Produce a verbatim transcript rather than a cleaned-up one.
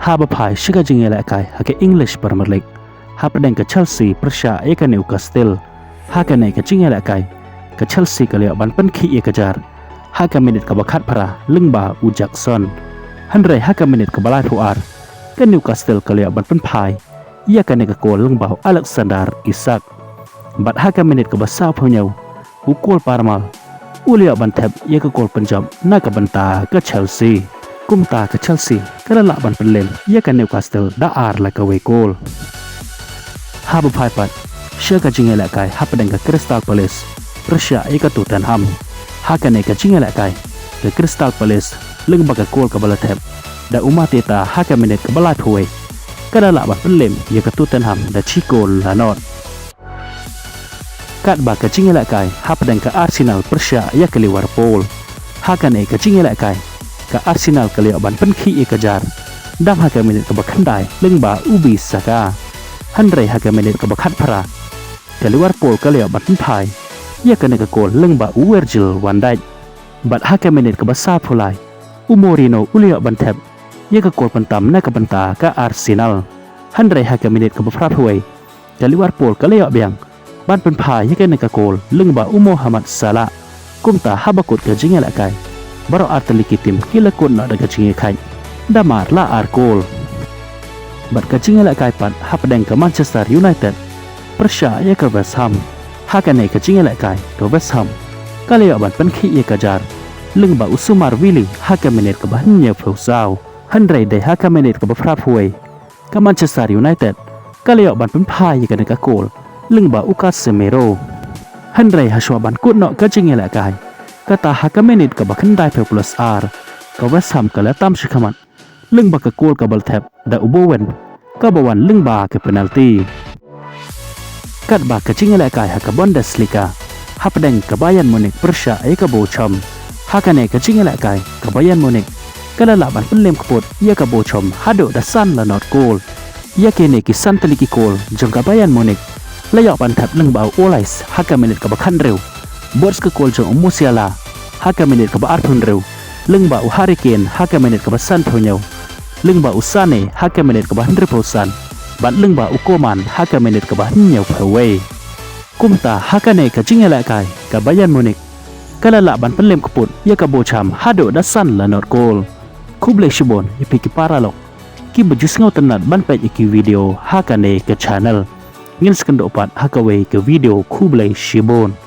Haba phai sha ka jingïalehkai ha ka English Premier League hapdeng ka Chelsea pyrshah ïa ka Newcastle. Ha kane ka jingïalehkai ka Chelsea ka la ïoh ban pynkhih ïa ka jar ha ka minit kaba khatphra lyngba u Jackson. Hynrei ha ka minit kaba laiphew ar ka Newcastle ka la ïoh ban pynphai ïa kane ka kol lyngba u Alexander Isak. Bad ha ka minit kaba sawphew hynñiew u Cole Palmer u la ïoh ban thep ïa ka kol pynjop na ka bynta ka Chelsea. Kumta ka Chelsea ka la lah ban pynlem ïa ka Newcastle da ar la kawei kol. Haba phai pat sha ka jingïalehkai hapdeng ka Crystal Palace pyrshah ïa ka Tottenham. Ha kane ka jingïalehkai ka Crystal Palace lyngba ka kol kaba la thep da u Mateta ha ka minit kaba laiphew wei ka la lah ban pynlem ïa ka Tottenham da shi kol la nod. Katba ka jingïalehkai hapdeng ka Arsenal pyrshah ïa ka Liverpool. Ha kane ka jingïalehkai ka Arsenal ka la ïoh ban pynkhih ïa ka jar dang ha ka minit kaba khyndai lyngba u Bissaka. Hynrei ha ka minit kaba khatphra ka Liverpool ka la ïoh ban pynphai ïa kane ka kol lyngba u Virgil van Dijk. Bad ha ka minit kaba sawphew lai u Moreno u la ïoh ban thep ïa ka kol pyntam na ka bynta ka Arsenal. Hynrei ha ka minit kaba phraphew wei ka Liverpool ka la ïoh biang ban pynphai ïa kane ka kol lyngba u Mohamed Salah. Kumta haba kut ka jingïalehkai baroh artylli ki tim ki la kut noh da ka jingïakhaid da mar la ar kol. Bad ka jingïalehkai pat hapdeng ka Manchester United pyrshah ïa ka West Ham. Ha kane ka jingïalehkai ka West Ham ka la ïoh ban pynkhih ïa ka jar lyngba u Sumar Willi ha ka minit kaba hynñiewphew saw. Hynrei dei ha ka minit kaba phraphew wei ka Manchester United ka la ïoh ban pynphai ïa kane ka kol lyngba u Casemiro. Hynrei hashwa ban kut noh ka jingïalehkai kata ha ka minit kaba khyndaiphew plus ar ka West Ham ka la tam shakhmat lyngba ka kol kaba la thep da u Bowen kaba wan lyngba ka penalty. Katba ka jingïalehkai ha ka Bundesliga hapdeng ka Bayern Munich pyrshah ïa ka Bochum. Ha kane ka jingïalehkai ka Bayern Munich ka la lah ban pynlem kput ïa ka Bochum haduh da san la nod kol. Ïa kine ki san tylli ki kol jong ka Bayern Munich la ïoh ban thep lyngba u Olise ha ka minit kaba khathynriew. Bad ka kol jong u Musiala ha ka minit kaba arphew hynriew, lyngba u Harry Kane ha ka minit kaba sanphew hynñiew, lyngba u Sane ha ka minit kaba hynriewphew san, bad lyngba u Coman ha ka minit kaba hynñiewphew wei. Kumta ha kane ka jingïalehkai ka Bayern Munich ka la lah ban pynlem kput ïa ka Bochum haduh da san la nod kol. Khublei shibun ïa phi ki paralok kiba ju sngewtynnat ban peit ïa ki video ha kane ka channel. Ngin sa ïakynduh pat ha kawei ka video, khublei shibun.